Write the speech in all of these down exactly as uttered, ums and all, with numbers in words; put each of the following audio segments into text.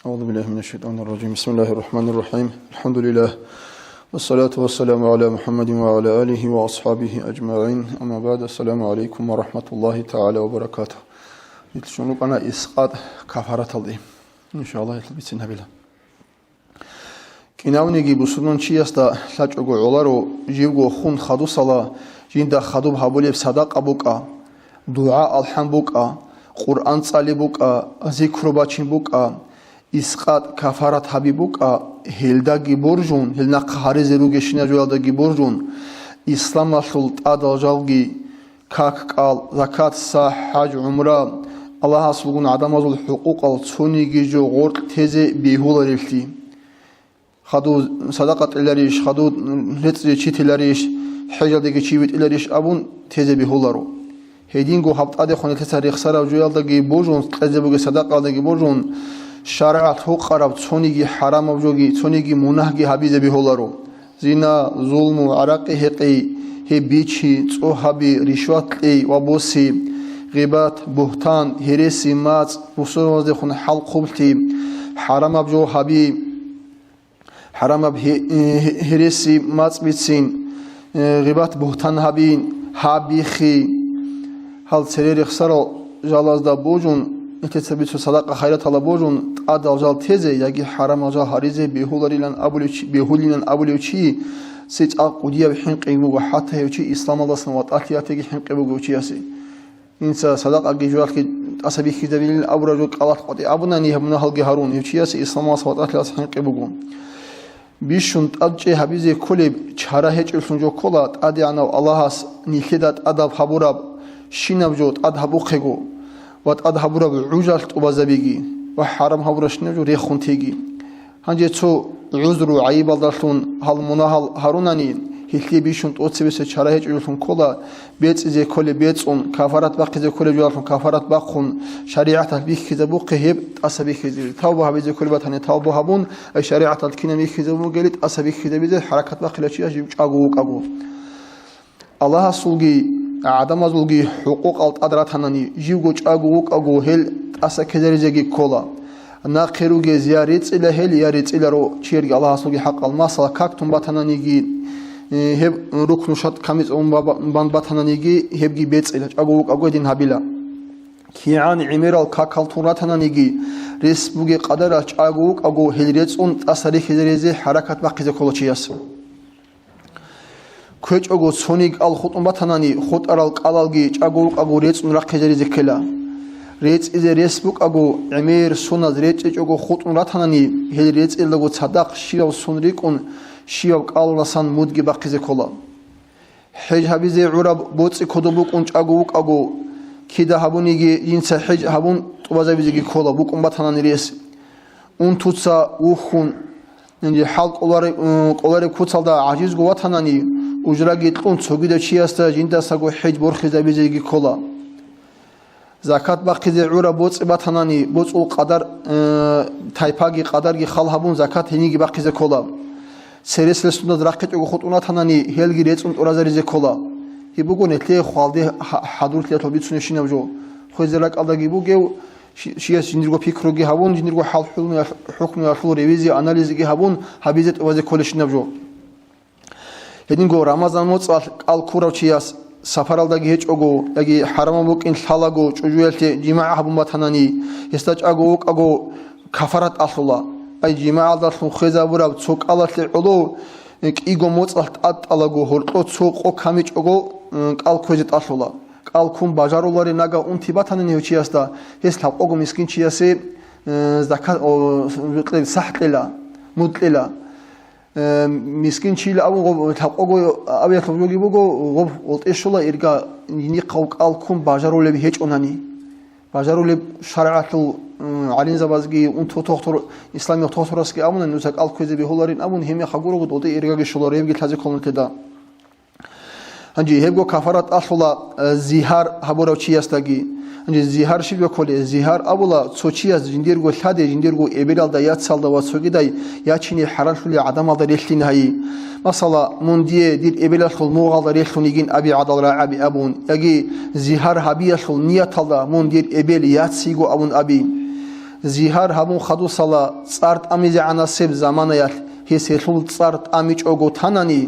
أعوذ بالله من الشيطان الرجيم. بسم الله الرحمن الرحيم. الحمد لله. والصلاة والسلام على محمد وعلى آله وأصحابه أجمعين. أما بعد. السلام عليكم ورحمة الله تعالى وبركاته. Ил щун рукӀана искъат кафараталде. Иншаллагь, ил бицин гьабила. Кинавниги бусурман чиясда лъачӀого гӀоларо, живго хун хадусала, жинда хадуб гьабулеб садакъа букӀа, дугӀа-алхӀам букӀа, Къуръан цӀалеб букӀа, зикру бачин букӀа, искъат кафарат гьаби букӀа, гьелдаги боржун, гьел нахъа гьаризе ругещинаб жоялдаги боржун, исламалъул тӀадал жалги, как-кӀал, закат, сахӀ, хӀаж, гӀумра, Аллагьасулгун гӀадамазул хӀукъукъал цониги жо гъоркь тезе бегьуларелъи. Хадув садакъа кьеларищ, хадув рецӀизе чи теларищ, хӀежалдеги чи витӀиларищ абун тезе бегьуларо. Гьединго гьаб тӀадехун нилъеца рехсарав жоялдаги божун, кьезе бугеб садакъаялдаги божун, шаргӀалъ гьукъараб цониги хӀарамаб жоги, цониги мунагьги гьабизе бегьуларо. Зина, зулму, гӀаракъи гьекъей, гьеб бичи, цӀо гьаби, ришват кьей ва боси, гъибат, бугьтан, гьереси, мацӀ, бусурбаздехун хӀалхъублъи, хӀарамаб жо гьаби, хӀарамаб гье-, гье-, гьереси, мацӀ бицин, гъибат, бугьтан гьабин, гьаб биххи, гьал цере рехсарал жалазда божун, нилъеца бицун садакъа-хайратала божун, тӀадал жал тезе яги хӀарамал жал гьаризе бегьуларилан абулев чи, бегьулилан абулев чи, цӀикӀкӀал кӀудияб хӀинкъи буго, хӀатта гьев чи исламалдасан ватӀалъи ятиги хӀинкъи буго гьев чиясе. Инца садакъаги жоялъги тӀаса бихьизабилин абураб жо кӀалалъ къватӀи абунани, гьаб мунагьалги гьарун, гьев чиясе исламалдаса ватӀалъиялъ хӀинкъи буго. Бищун тӀадчӀей гьабизе кколеб чара гьечӀеблъун жо ккола, ТӀадегӀанав Аллагьас нилъеда тӀадаб гьабураб щинаб жо тӀад гьабухъего ва тӀад гьабураб гӀужалъ тӀубазабиги ва хӀарам гьабуращинаб жо рехун теги. Гьанже цо гӀузру гӀайибалдалъун гьал мунагьал гьарунани, гьелъие бищун тӀоцебесеб чара гьечӀеблъун ккола, бецӀизе кколеб бецӀун, кафарат бахъизе кколеб жоялъун кафарат бахъун, шаригӀаталъ бихьизабухъе гьеб тӀаса бихьизабизе. Тавба гьабизе кколеб батани тавба гьабун, ай шаригӀаталъ кинаб бихьизабугели тӀаса бихьизабизе, хӀаракат бахъила чияс жив чӀаго вукӀаго. Аллагьасулги гӀадамазулги хӀукъукъал тӀад ратанани, живго чӀаго вукӀаго гьел тӀаса ккезаризеги ккола. Нахъе ругез я рецӀила гьел, я рецӀиларо чиерги Аллагьасулги хӀакъал. Масала, как тун батананиги, э, гьеб рукну шартӀ камиз бан батананиги, гьебги бецӀила, чӀаго вукӀаго гьедин гьабила. КигӀан гӀемерал какал тун ратананиги, рес бугеб къадаралъ чӀаго вукӀаго гьел рецӀун тӀаса рихьизаризе хӀаракат бахъизе ккола чияс. КквечӀого цониги кӀал хутӀун батанани, хутӀарал кӀалалги чӀаго вукӀаго рецӀун рахъизаризе ккела. РецӀизе рес букӀаго, гӀемер соназ речӀчӀичӀого хутӀун ратанани, гьел рецӀиялдаго цадахъ щивав сон рикӀкӀун, щивав кӀалалдасан мудги бахъизе ккола. ХӀеж гьабизе гӀураб боцӀи кодоб букӀун чӀаго вукӀаго, кида гьабуниги жинца хӀеж гьабун тӀубазабизеги ккола, букӀун батанани рес. Унтуца вухьун, хӀал кӀоларе-, кӀолареб куцалда гӀажизго ватанани, ужраги кьун цогидав чиясда жиндасаго хӀеж борхизабизеги ккола. Закат бахъизе гӀураб боцӀи батанани, боцӀул къадар, э, тайпаги къадарги хал гьабун, закат гьениги бахъизе ккола. Цересел суназ рахъичӀого хутӀун ратанани, гьелги рецӀун тӀуразаризе ккола. Гьеб буго нилъее хвалде хӀа-, хӀадурлъиялъул бицунебщинаб жо. Хвезе ракӀалдаги бугев, Чи-, чияс жиндирго пикруги гьабун, жиндирго хӀал-хӀукмуялъул ревизия-анализги гьабун, гьабизе тӀубазе кколебщинаб жо. Гьединго Рамазан моцӀалъ кӀал ккурав чияс сапаралдаги гьечӀого яги хӀарамаб букӀин лъалаго чӀужуялъе жимагӀ гьабун батанани, гьесда чӀаго вукӀаго кафарат тӀалъула. Ай жимагӀалдалъун хвезабураб цо кӀалалъе гӀоло, э, кӀиго моцӀалъ тӀад тӀалаго гьоркьо цо къо камичӀого, э, кӀал кквезе тӀалъула. КӀал ккун бажаруларин нагагь унти батанани гьев чиясда, гьес лъабкъого мискинчиясе, э, зака-, о, кье-, сахӀ кьела, муд кьела. Э, мискинчиян абун гъоб-, лъабкъого авиалъуб жоги буго, гъоб гъолтӀе щола ирга, нихъав кӀал ккун бажарулеб гьечӀонани. Бажарулеб шаргӀалъул, м, гӀалимзабазги, унту тохтур, исламияб тохтурасги абуна, нуца кӀал кквезе бегьуларин абун, гьеб мехалъ гуро гъолтӀе иргаги щоларо, гьебги лъазе кколин теда. Гьанже гьебго кафарат тӀалъула, э, зигьар гьабурав чиясдаги. Гьанже зигьар щиб кколеб? Зигьар абула, цо чияс жиндирго лъаде, жиндирго эбелалда, яцалда ва цогидай ячине хӀараллъулел гӀадамалда релълъин гьайи. Масала, мун дие дир эбелалъул мугъалда релълъун йигин аби гӀадал рагӀаби абун, яги зигьар гьабиялъул нияталда мун дир эбел яц йиго абун аби. Зигьар гьабун хадусала цӀар тӀамизегӀанасеб заманаялъ гьес гьелъул цӀар тӀамичӀого танани,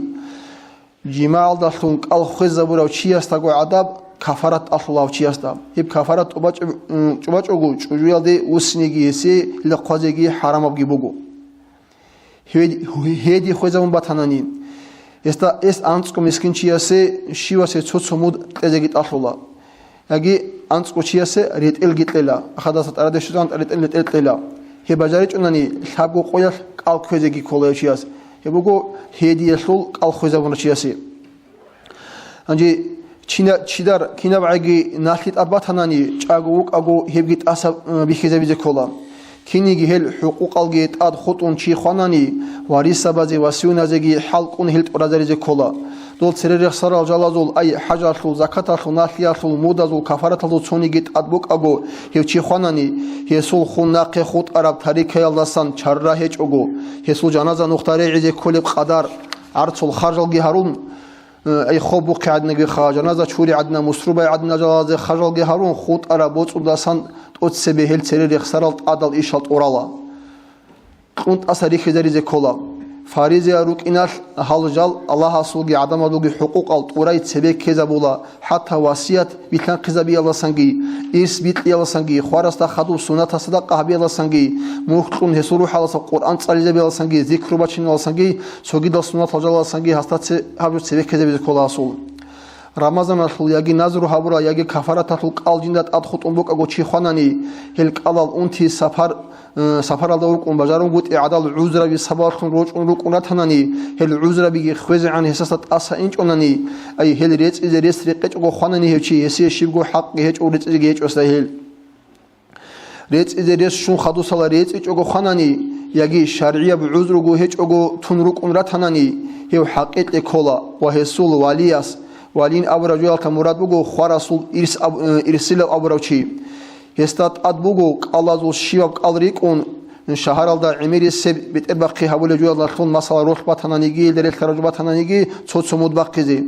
жимагӀалдалъун кӀал хвезабурав чиясдаго гӀадаб кафарат тӀалъула гьав чиясда. Гьеб кафарат тӀубачӀеб-, м, чӀубачӀого чӀужуялде вуссинеги гьесие гьелда хъвазеги хӀарамабги буго. Гьед-, гьеди хвезабун батанани, гьесда, гьес анцӀго мискинчиясе щивасе цо-цо муд кьезеги тӀалъула. Яги анцӀго чиясе ретӀелги кьела, ахадаса тӀараде щвезегӀан тӀаретӀел ретӀел кьела. Гьеб бажаричӀунани, лъабго къоялъ кӀал кквезеги ккола гьев чияс. Гьеб буго гьедиялъул кӀал хвезабуна чиясе. Гьанже чина-, чидар кинабгӀаги налъи тӀад батанани, чӀаго вукӀаго гьебги тӀаса, э, бихьизабизе ккола. Кинниги гьел хӀукъукъалги тӀад хутӀун чи хванани, варисабазе ва сиуназеги хӀалкӀун гьел тӀуразаризе ккола. Дол цере рехсарал жалазул, ай хӀажалъул, закаталъул, налъиялъул, мудазул, кафараталъул цониги тӀад букӀаго гьев чи хванани, гьесул хун нахъе хутӀараб тарикаялдасан чарра гьечӀого, гьесул жаназа нухда регӀизе кколеб къадар гӀарцул харжалги гьарун, Э, ай хоб бухъи гӀадинабиха, жаназа чури гӀадина, мусрубай гӀадина жалазе хажалги гьарун, хутӀараб боцӀудасан тӀоцебе гьел цере рехсарал тӀадал ишал тӀурала. Кьун тӀаса рихьизаризе ккола. Фаризиял рукӀиналъ гьал жал Аллагьасулги гӀадамазулги хӀукъукъал тӀурай цебе ккезабула, хӀатта васият билъанхъизабиялдасанги, ирс бикьиялдасанги, хварасда хадуб суннатал садакъа гьабиялдасанги, мухь кьун гьесул рухӀалдаса Къуръан цӀализабиялдасанги, зикру бачиналдасанги, цогидал суннатал жалалдасанги гьасда це-, гьаб жо цебе ккезабизе ккола гьасул. Рамазаналъул яги назру гьабурал, яги кафараталъул кӀал жинда тӀад хутӀун букӀаго чи хванани, гьел кӀалал унти сапар, э, сапаралда вукӀун бажарунгутӀи гӀадал гӀузраби сабаблъун рочӀун рукӀун ратанани, гьел гӀузрабиги хвезегӀан гьесдаса тӀаса инчӀонани, ай гьел рецӀизе рес рекъечӀого хванани гьев чи, гьесие щибго хӀакъги гьечӀо, рецӀизеги гьечӀосдай гьел. РецӀизе рес щун хадусала рецӀичӀого хванани, яги шаргӀияб гӀузруго гьечӀого тун рукӀун ратанани, гьев хӀакъикъе ккола ва гьесул валияс, валин абураб жоялда мурад буго хварасул ирс аб-, э, ирсилав абурав чи. Гьесда тӀад буго кӀалазул щиваб кӀал рикӀкӀун, шагьаралда гӀемерисеб бетӀербахъи гьабулеб жоялдалъун, масала, ролъ батананиги, релълъараб жо батананиги, цо-цо муд бахъизе.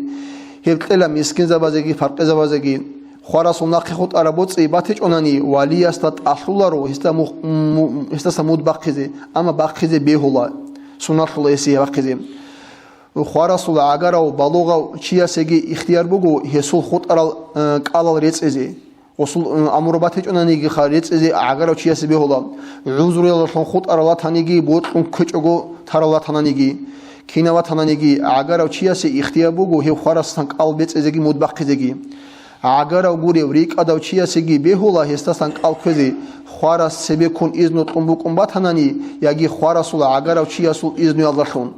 Гьеб кьела мискинзабазеги, паркъизабазеги. Хварасул нахъе хутӀараб боцӀи батичӀонани, валиясда тӀалъуларо гьесда мух-, му-, гьесдаса муд бахъизе, амма бахъизе бегьула, сунналъула гьесие бахъизе. Хварасул гӀагарав балугъав чиясеги ихтияр буго гьесул хутӀарал, э, кӀалал рецӀизе. Гъосул, э, амру батичӀонанигиха рецӀизе гӀагарав чиясе бегьула, гӀузруялдалъун хутӀарал ратаниги, бокьун ккечӀого тарал ратананиги. Кинав ватананиги, гӀагарав чиясе ихтияр буго гьев хварасдасан кӀал бецӀизеги муд бахъизеги. ГӀагарав гурев рикӀкӀадав чиясеги бегьула гьесдасан кӀал кквезе, хварас цебеккун изну кьун букӀун батанани яги хварасул гӀагарав чиясул изнуялдалъун.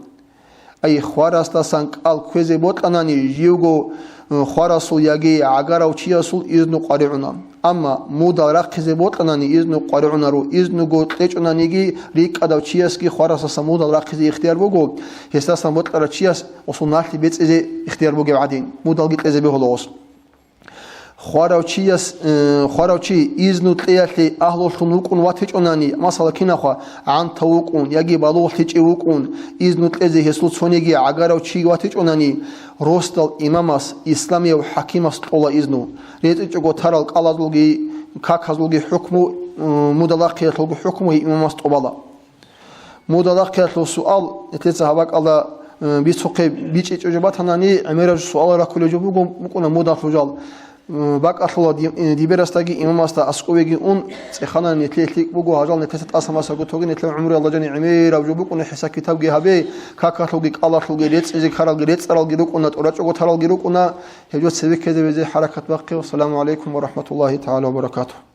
Ай, хварасдасан кӀал кквезе бокьанани, живго, э, хварасул яги гӀагарав чиясул изну къваригӀуна. Амма мудал рахъизе бокьанани, изну къваригӀунаро, изнуго кьечӀонаниги, рикӀкӀадав чиясги хварасдасан мудал рахъизе ихтияр буго, гьесдасан бокьарав чияс гъосул налъи бецӀизе ихтияр бугеб гӀадин, мудалги кьезе бегьула гъос. Хварав чияс, э, хварав чи изну кьеялъе агьлулъун вукӀун ватичӀонани, масала, кинабха, гӀантав вукӀун яги балугълъичӀев вукӀун, изну кьезе гьесул цониги гӀагарав чи ватичӀонани, росдал имамас, исламияв хӀакимас кьола изну. РецӀичӀого тарал кӀалазулги, каказулги хӀукму, э, мудалахъиялъулги хӀукму гьей имамас тӀубала. Мудалахъиялъул суал, нилъеца гьабакӀалда, э, бицухъе бичӀчӀичӀого батанани, гӀемераб суал раккулеб жо буго, букӀуна мудалъул жал. Э, бакӀалъула ди-, э, дибирасдаги имамасда аскӀовеги ун, цӀеханани нилъее лъикӀ буго, гьажал нилъеца тӀаса-масаго тоги, нилъер гӀумруялда жани гӀемераб жо букӀуна, хӀисаб-китабги гьабе, какалъулги, кӀалалъулги, рецӀизе ккаралги, рецӀаралги рукӀуна, тӀурачӀого таралги рукӀуна, гьеб жо цебе ккезабизе хӀаракат бахъе. Вассаламу гӀалайкум ва рахӀматуллагьи тагӀала ва баракатугь.